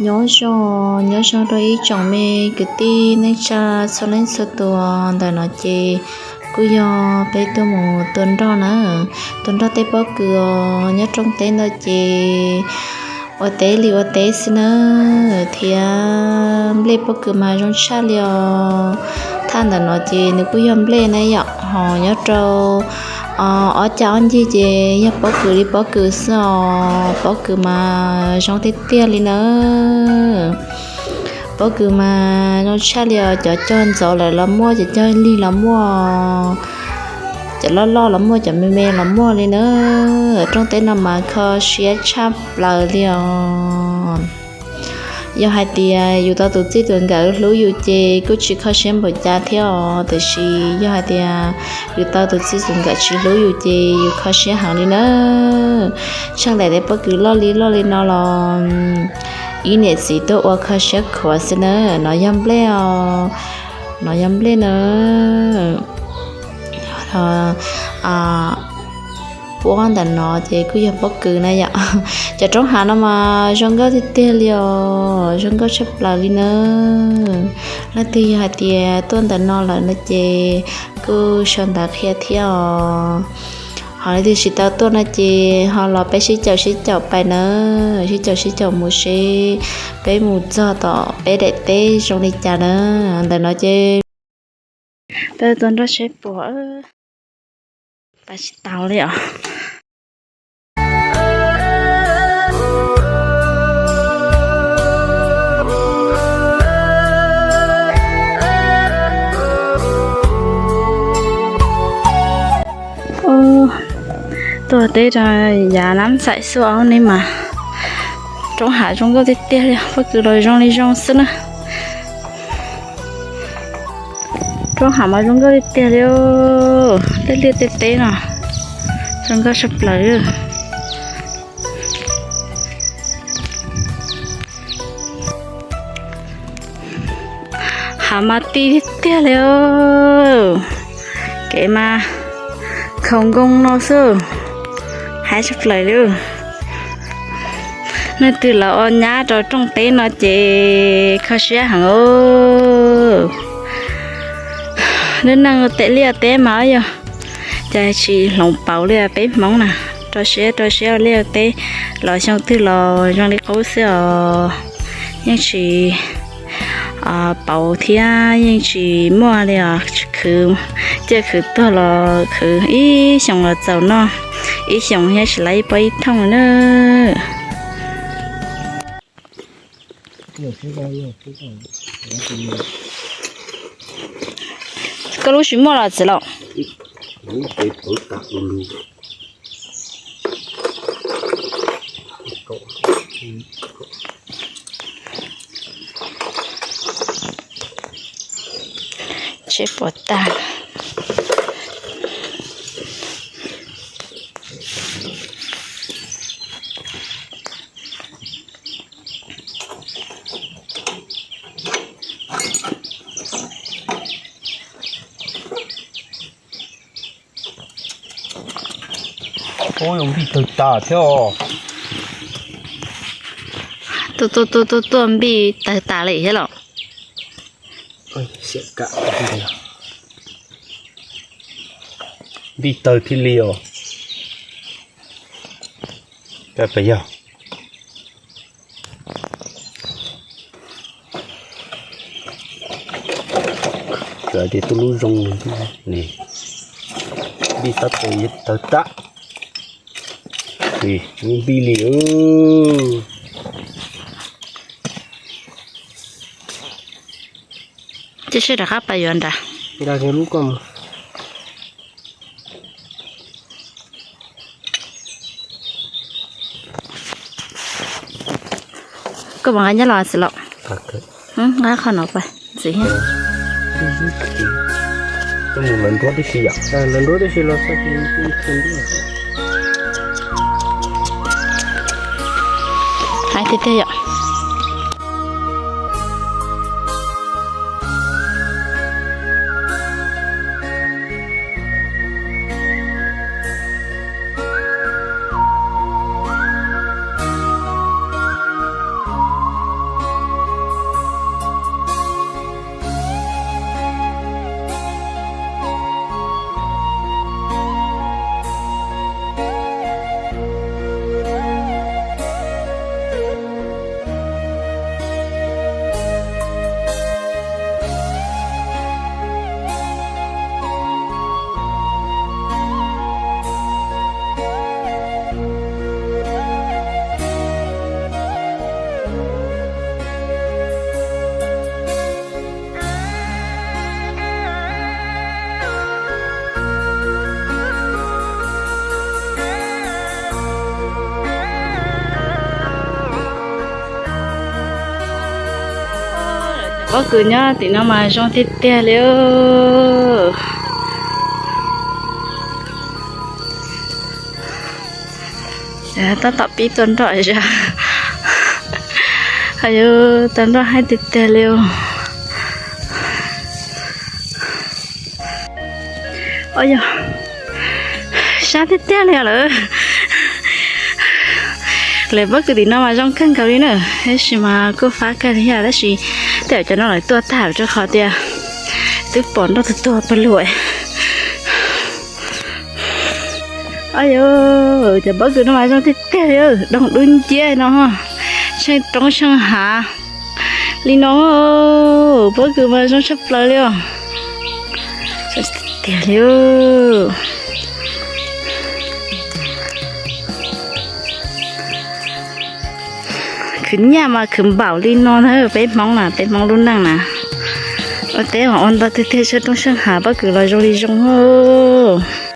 Nyob zoo, nyob zoo rau ib tsoom me kwv tij neej tsa txhua leej txhua tus. Ntawm no ces kuj yog peb tuaj mus tua nroj na, tua nroj tej pob kws os. Nyob rooj teb ntawd ces ua teb li ua teb xwb na, thiab nplej pob kws mas zoo tshaj li os. Thaj ntawm no ces nws kuj yog nplej na yom, ho nyob rau ob cag ob ncig ces yog pob kws li pob kws xwb os. Pob kws mas zoo tiag tiag li na. Pob kws mas zoo tshaj li os, cov cog ntxov lawm los muaj, cov cog lig los muaj, cov loj loj los muaj, cov me me los muaj li na. Rooj teb no mas kho siab tshaj plaws li os. Yog hais tias yus tau tus txij tus nkawm hlub yus ces kuj tsis kho siab npaum cas thiab os, tiam sis yog hais tias yus tau tus txij tus nkawm tsis hlub yus ces yus kho siab heev li na. Tsheej daim teb pob kws loj li loj li no los ib niam txiv tuaj ua kho siab khuav xwb na. No yog nplej os, no yog nplej na. Puab ntawm no ces kuj yog pob kws na yom. Cov roob hav no mas zoo nkauj tiag tiag li os, zoo nkauj tshaj plaws li na. Leej twg yog hais tias tuaj ntawm no lawm no ces kuj sau ntawv qhia thiab os. Ho leej twg tsis tau tuaj no ces ho los peb sib caum sib caum pais na, sib caum sib caum mus seb peb mus txog tom peb daim teb zoo li cas na. Ntawm no ces peb tua nroj seb puas, pais tsis tau li os. Tuaj teb rau yav Nab Xaim Xuaj ne mas roob hav zoo nkauj tiag tiag li, pob kws los zoo li zoo xwb na. Roob hav mas zoo nkauj tiag tiag li, tej liaj tej teb no zoo nkauj tshaj plaws. Hav mas ti tiag tiag li, kev mas khaus nkoos no xwb, haib tshaj plaws li. Leej twg los ua nyab rau rooj teb no ces kho siab heev os. Lub neej ua liaj ua teb mas yog cas tsis hloov pauv li peb Hmoob na, rau siab rau siab ua liaj ua teb los xyoo twg los zoo li qub xwb os. Yeej tsis pauv thiab yeej tsis muaj li os, khwv ciaj khwv tuag los khwv ib xyoos los txaus noj ib xyoos thiab tsis laib ib pob ib thooj na. Koj lub tsis muaj los txiv laus? Tsis pom tag. Ub, yog npij tawg tas thiab os. Tuaj tuaj tuaj tuaj, npij tawg tas li thiab los? Npij tawg thiaj li os. Yog txawm tias tuaj lub zoo ne, npij tab tom tawg tag, npij li. Cia seb rov qab pais yuav nrad. Koj puas nqa nyob los txiv laus? Nqa qhov no pais ntxiv thiab. Hais tiag tiag yom. Pob kws nyob tim no mas zoo tiag tiag li. Tab tom pib tua nroj zag. Yus tua nroj haib tiag tiag li. Yog sab tiag tiag li lawm. Lawv pob kws tim no mas zoo kawg nkaus li na, tab sis mas kuj fab kawg li thiab, tab sis tej zaum cov no lawv tua tag rau qhov tias twb pom nroj tuag tuag pawg lug. Yog cov pob kws no mas zoo tiag tiag li, doog dub nciab no, tsheej roob tsheej hav li no. Pob kws mas zoo tshaj plaws li os. Tiag li. Khwv nyaj mas khwv npaum li no na, peb Hmoob na, peb Hmoob lub neej na. Ua teb mas ua ntau tiag tiag, tsheej roob tsheej hav pob kws los zoo li zoo os.